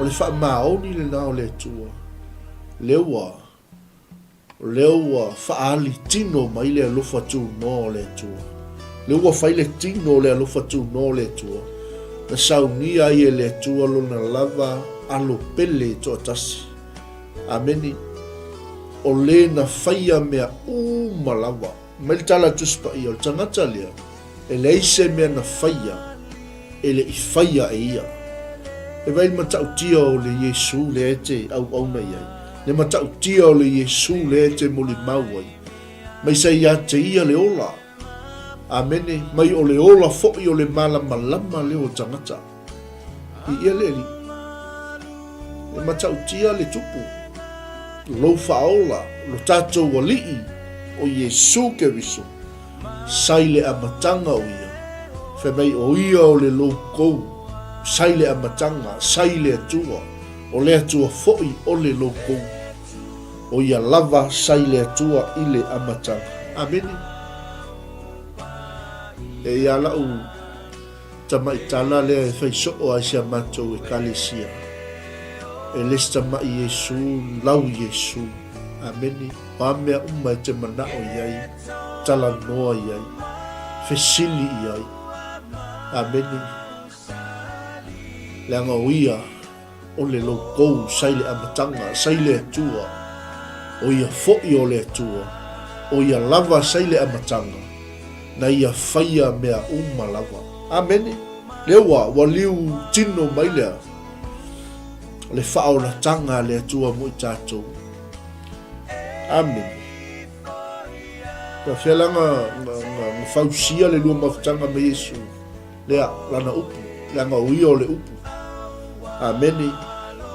O le faamaoni lena o le Atua. Lea ua O lea ua faaali tino mai le alofa tunoa o le Atua. O lea ua fai le tino o le alofa tunoa o le Atua, na saunia ai e le Atua lona lava alo pele e toatasi. Amene. O le na faia mea uma lava. Mai le tala a le Tusi Paia, o le tagata lea, E leai se mea na faia e le i faia e ia. E vaai le matautia o le Iesū lea e te auauna i ai, le matautia o le Iesū lea e te molimau ai. Mai sa ia te ia le ola. Amene, mai o le ola foi o le malamalama lea o tagata. I ia le Alii. E matautia le tupu, lou faaola, lo tatou Alii o Iesū Keriso. Sa i le amataga o ia, fai mai o ia o le loukou Sa i le amataga, sa i le Atua, o le Atua foi o le loukou. O ia lava sa i le Atua i le amataga. Amene. E ia la'u tama'i tala lea e fai so'o ai si a matou Ekalesia, e le si tama'i Iesu, lau Iesu. Amene. O a mea uma e te mana'o i ai, talanoa i ai, fesili i ai. Amene. Leaga o ia o le loukou sa i le amataga, sa i le Atua, o ia foi o le Atua, o ia lava sa i le amataga, na ia faia mea uma lava. Amene. Lea ua, ua liu tino mai lea, le faaolataga a le Atua mo i tatou. Amene. Faafefea la na, na, na, na fausia le lua mafutaga ma Iesu? Lea, Lana Upu, leaga o Ia o le Upu. Amene.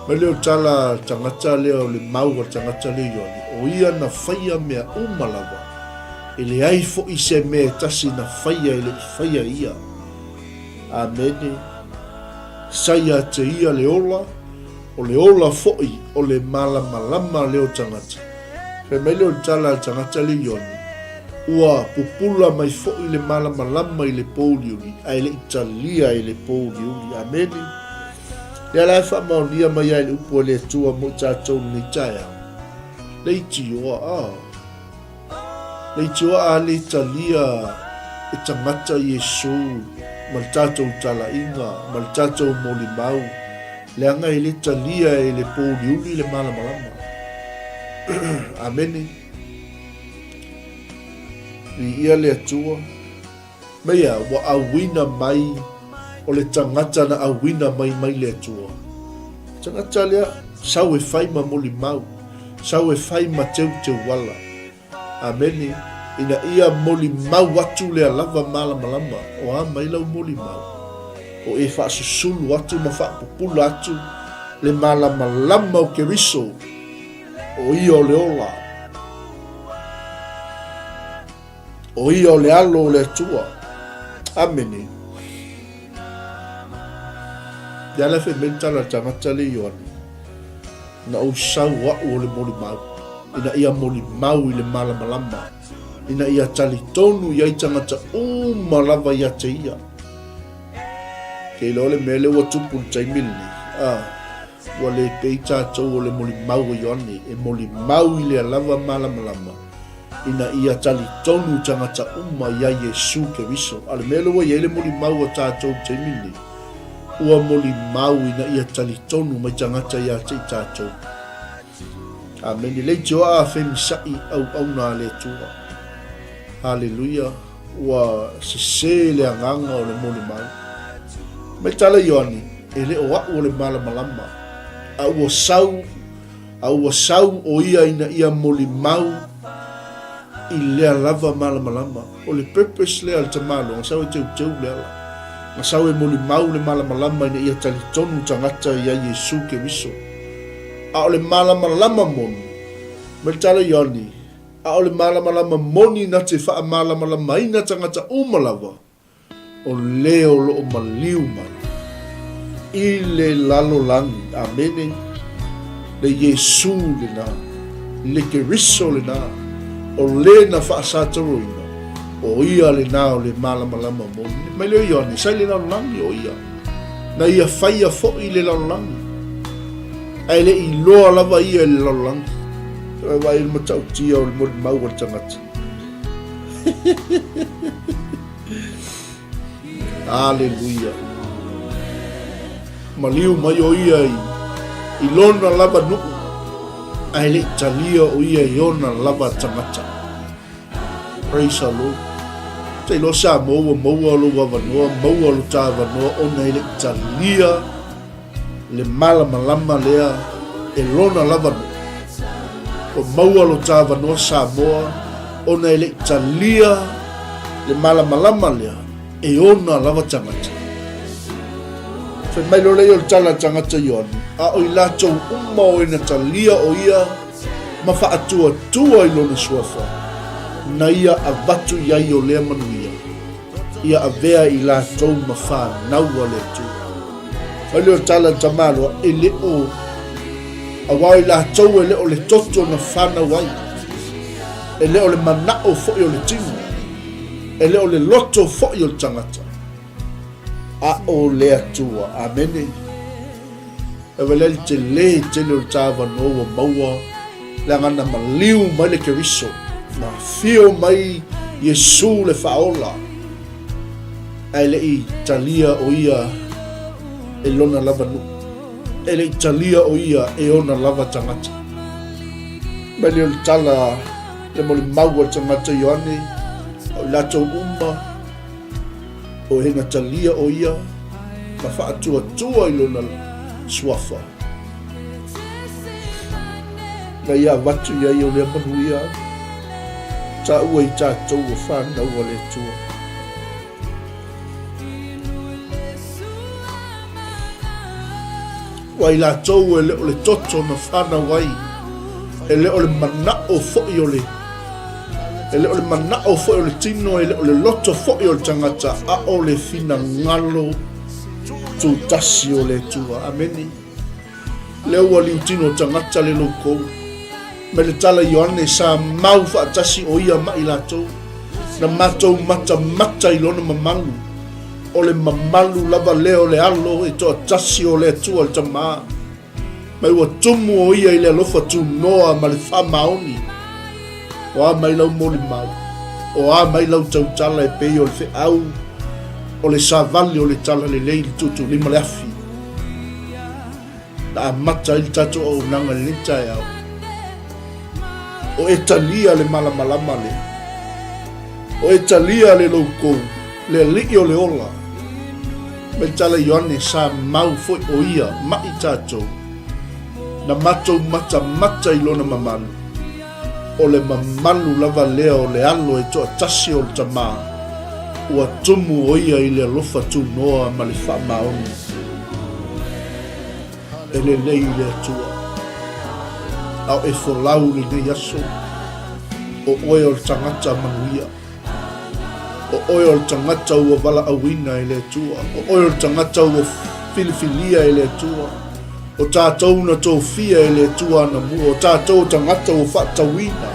Mai lea o le tala a le tagata lea o le mau a le tagata lea Ioane, o Ia na faia mea uma lava, e leai foi se mea e tasi na faia e le i faia e Ia. Amene. Sa ia te Ia le ola, o le ola foi o le malamalama lea o tagata. Fai mai lea o le tala a le tagata lea Ioane, Ua pupula mai foi le malamalama i le pouliuli, ae le i talia e le pouliuli. Amene. Lea la e faamaonia mai ai le upu a le Atua mo i tatou lenei taeao. Leitioa, a. Leitioa a le talia e tagata Iesu ma le tatou talaiga ma le tatou molimau, leaga e le talia e le pouliuli le malamalama. Amene. Viia le Atua. Meia ua auina mai o le tagata na auina mai mai le Atua. Tagata lea, sau e fai ma molimau, sau e fai ma teuteuala. Amene. Ina ia molimau atu lea lava malamalama, o a mai lau molimau? O e faasusulu atu ma faapupula atu le malamalama o Keriso. O ia o le ola. O ia o le alo o le Atua. Amene. Ia la fai mai le tala a le tagata le Ioane. Na ou sau a'u o le molimau, ina ia molimau i le malamalama, ina ia talitonu i ai tagata uma lava ia te ia. Ke iloa le mea lea ua tupu i le taimi lenei. Ah. Ua le pei tatou o le molimau o Ioane, e molimau i lea lava malamalama, ina ia talitonu tagata uma iā Iesu Keriso. A o le mea lea ua i ai le molimau a tatou i le taimi lenei, ua molimau ina ia talitonu mai tagata ia te i tatou. Amene. Leitioa a femisaʻi auauna a le Atua. Haleluia. Ua sese le agaga o le molimau. Mai tala Ioane, e le o aʻu o le malamalama, a ua sau, a ua sau ʻo ia ina ia molimau i lea lava malamalama. O le purpose lea a le tamaloa, na sau e teuteu le ala. Na sau e molimau le malamalama ina ia talitonu tagata iā Iesu Keriso. A o le malamalama moni, mai le tala Ioane, A o le malamalama moni na te faamalamalamaina tagata uma lava, o le o lo o maliu mai i le lalolagi. Amene. Le Iesu lena, le Keriso lena, o le na faasatoroina, o ia lena o le malamalama moni. Mai lea o Ioane, sa i le lalolagi o ia. Na ia faia foi le lalolagi. Ae le i iloa lava ia e le lalolagi. Vaai vaai le matautia o le molimau a le tagata. Aleluia. Maliu mai o ia i, i lona lava nuu, ae le i talia o ia i ona lava tagata. Praise the Lord. Te iloa Samoa ua maua lou avanoa, maua lo ta avanoa ona e le i talia le malamalama lea e lona lava nuu. Ua maua lo ta avanoa Samoa ona e le i talia le malamalama lea e ona lava tagata. Fai mai loa lea o le tala a le tagata Ioane, a o i latou uma o e na talia o ia ma faatuatua i lona suafa, na ia avatu i ai o lea manuia, ia avea i latou ma fanau a le Atua. Mai lea o le tala a le tamaloa, e le o, aua o i latou e le o le toto na fanau ai, e le o le manao foi o le tino, e le o le loto foi o le tagata, a o le Atua. Amene. E valea le tele tele o le ta avanoa ua maua leaga na maliu mai le Keriso, na afio mai Iesu le Faaola, ae le i talia o ia e lona lava nuu, e le i talia o ia e ona lava tagata. Mai lea o le tala le molimau a le tagata Ioane, o i latou uma, O e na talia o ia na faatuatua i lona suafa. Na ia avatu i ai o lea manuia taua i tatou ua fanau a le Atua. Ua i latou e le o le toto na fanau ai, e le o le manao foi o le E le o le manao foi o le tino, e le o le loto foi o le tagata, a o le finagalo tutasi o le Atua. Amene. Lea ua liutino tagata le loukou. Mai le tala Ioane sa mau faatasi o ia ma i latou. Na matou matamata i lona mamalu. O le mamalu lava lea o le alo e toatasi o le Atua le Tama. Mai ua tumu o ia i le alofa tunoa ma le faamaoni. O a mai lau molimau, o a mai lau tautala e pei o le feau o le savali o le talalelei i le tuutuulima le afi. Na amata ai le tatou auaunaga i lenei taeao. O e talia le malamalama lea. O e talia le loukou, le alii o le ola. Mai tala Ioane sa mau foi o ia ma i tatou, na matou matamata i lona mamalu, o le mamalu lava lea o le alo e toatasi o le Tama, ua tumu o ia i le alofa tunoa ma le faamaoni. E lelei le Atua. A o e folau lenei aso, o oe o le tagata manuia. O oe o le tagata ua valaauina e le Atua. O oe o le tagata ua filifilia e le Atua. O tatou na tofia e le Atua anamua. O tatou o tagata ua faatauina.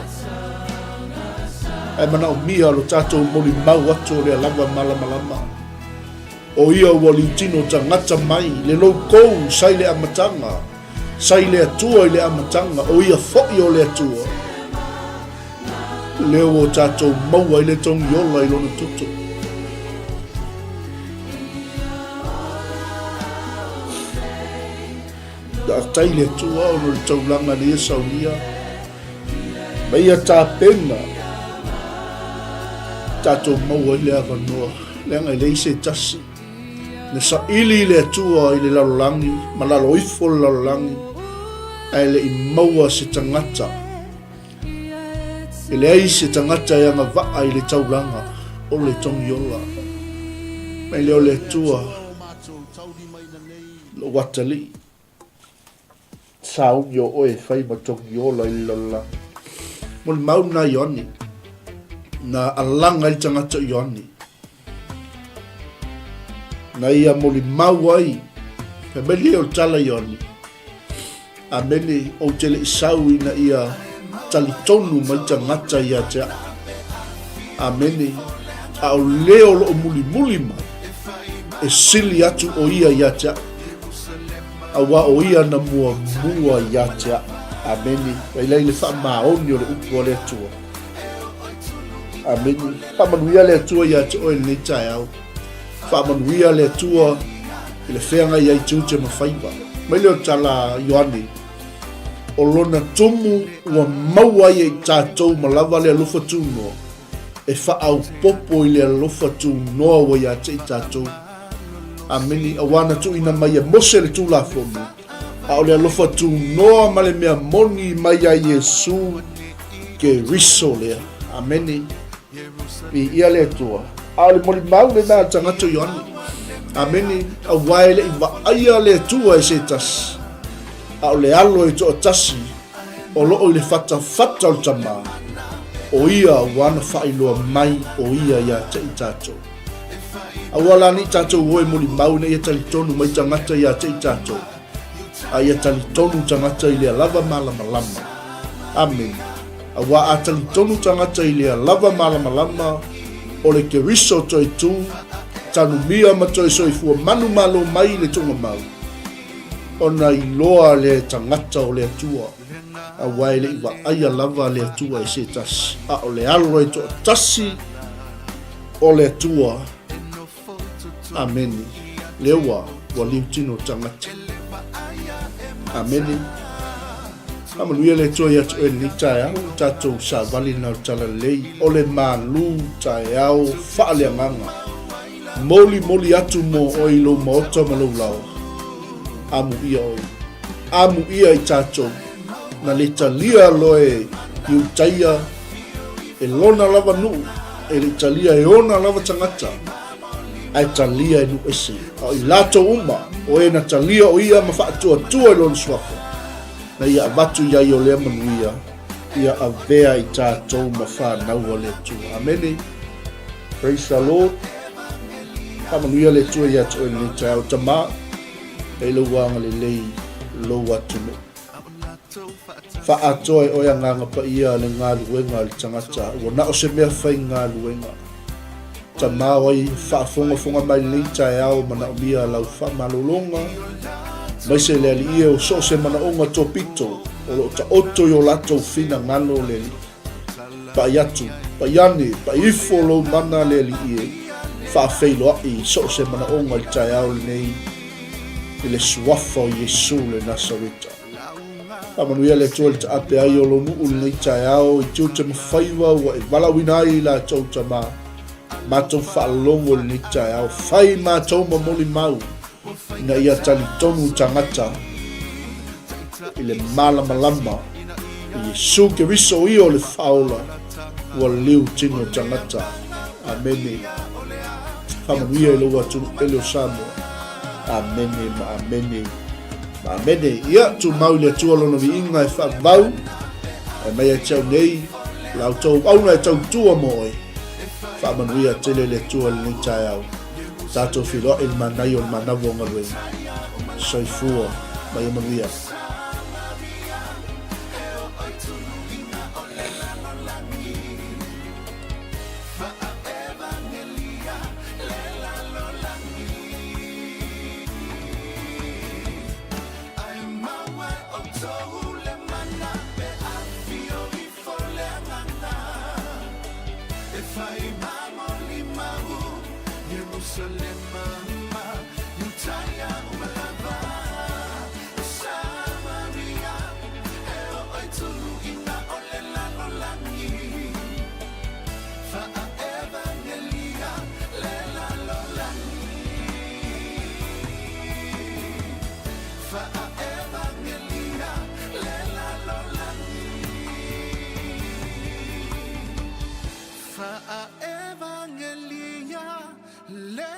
Ae manaomia lo tatou molimau atu o lea lava malamalama. O ia ua liutino tagata mai le loukou sa i le amataga, sa i le Atua i le amataga, o ia foi o le Atua. Lea ua tatou maua ai le togi ola i lona toto. Faafetai i le Atua ona o le taulaga na ia saunia ma ia tapena tatou maua ai le avanoa, leaga e leai se tasi na saili i le Atua i le lalolagi ma lalo ifo le lalolagi, ae le i maua se tagata. E leai se tagata e agavaa i le taulaga o le togiola mai lea o le Atua. Lou atalii, sauni o oe e fai ma togiola i le lalolagi. Molimau na Ioane, na alaga ai le tagata o Ioane. Na ia molimau ai, fai mai lea o le tala Ioane, Amene, ou te le i sau ina ia talitonu mai tagata ia te au. Amene, a o le o loo mulimuli mai, e sili atu o ia ia te au, auā o ia na muamua ia te au. Amene, vailai le faamaoni o le upu a le Atua. Amene, faamanuia le Atua ia te oe i lenei taeao. Faamanuia le Atua i le feagai ai tiute ma faiva. Mai lea o le tala a Ioane, o lona tumu ua maua ai e i tatou ma lava le alofa tunoa, e faaopoopo i le alofa tunoa ua ia te i tatou. Amene. Auā na tuuina mai e Mose le Tulafono, a o le alofa tunoa ma le mea moni mai ia Iesu Keriso lea. Amene. Viia le Atua. A o le molimau lena a le tagata o Ioane. Amene. Auā e le i vaaia le Atua e se tasi, a o le alo e toatasi o loo i le fatafata o le Tama, o ia ua ana faailoa mai o ia ia te i tatou. Aua la ne i tatou o e molimau ina ia talitonu mai tagata ia te i tatou, a ia talitonu tagata i lea lava malamalama. Amene. Aua a talitonu tagata i lea lava malamalama, o le Keriso toe tū, tanumia ma toe soifua manumalo mai i le tuugamau, ona iloa lea e tagata o le Atua, aua e le i vaaia lava le Atua e se tasi, a o le Alo e toatasi o le Atua. Amene. Lea ua, ua liutino tagata. Amene. Faamanuia le Atua ia te oe lenei taeao, o tatou savali na o le talalelei, o le malu taeao faaleagaga. Molimoli atu mo oe i lou maota ma lou laoa. Amuia oe. Amuia i tatou. Na le talia loe Iutaia e lona lava nuu, e le i talia e ona lava tagata, ae talia e nuu ese. A o i latou uma, o e na talia o ia ma faatuatua i lona suafa, na ia avatu i ai o lea manuia, ia avea i tatou ma fanau a le Atua. Amene. Praise the Lord. Faamanuia le Atua ia te oe lenei taeao, Tama, e lou agalelei lou atunuu. Faaatoa e oe Agaga Paia le galuega a le tagata, ua na o se mea faigaluega. Tama o ai faafogafoga mai lenei taeao manaomia lau faamalologa, maise le Alii e o so o se manaoga topito o lo o taoto i o latou finagalo le Alii. Pai atu, pai ane, pai ifo lou mana le Alii e, faafeiloai i so o se manaoga i le taeao lenei i le suafa o Iesu le Nasareta. Faamanuia le Atua i le taape ai o lou nuu lenei taeao i tiute ma faiva ua e valaauina ai i latou tama. Matou faalogo i lenei taeao, fai matou ma molimau ina ia talitonu tagata i le malamalama i Iesu Keriso o ia o le Faaola ua liu tino tagata. Amene. Faamanuia i lou atunuu pele o Samoa. Amene ma amene ma amene. Ia, tumau i le Atua lona viiga e faavavau, e mai ia te au nei, la outou auauna e tautua mo oe. Faamanuia tele le Atua i lenei taeao. Tatou feiloai i le manaia o le manawa o galuega. Soifua ma ia manuia. Faa-evangelia le.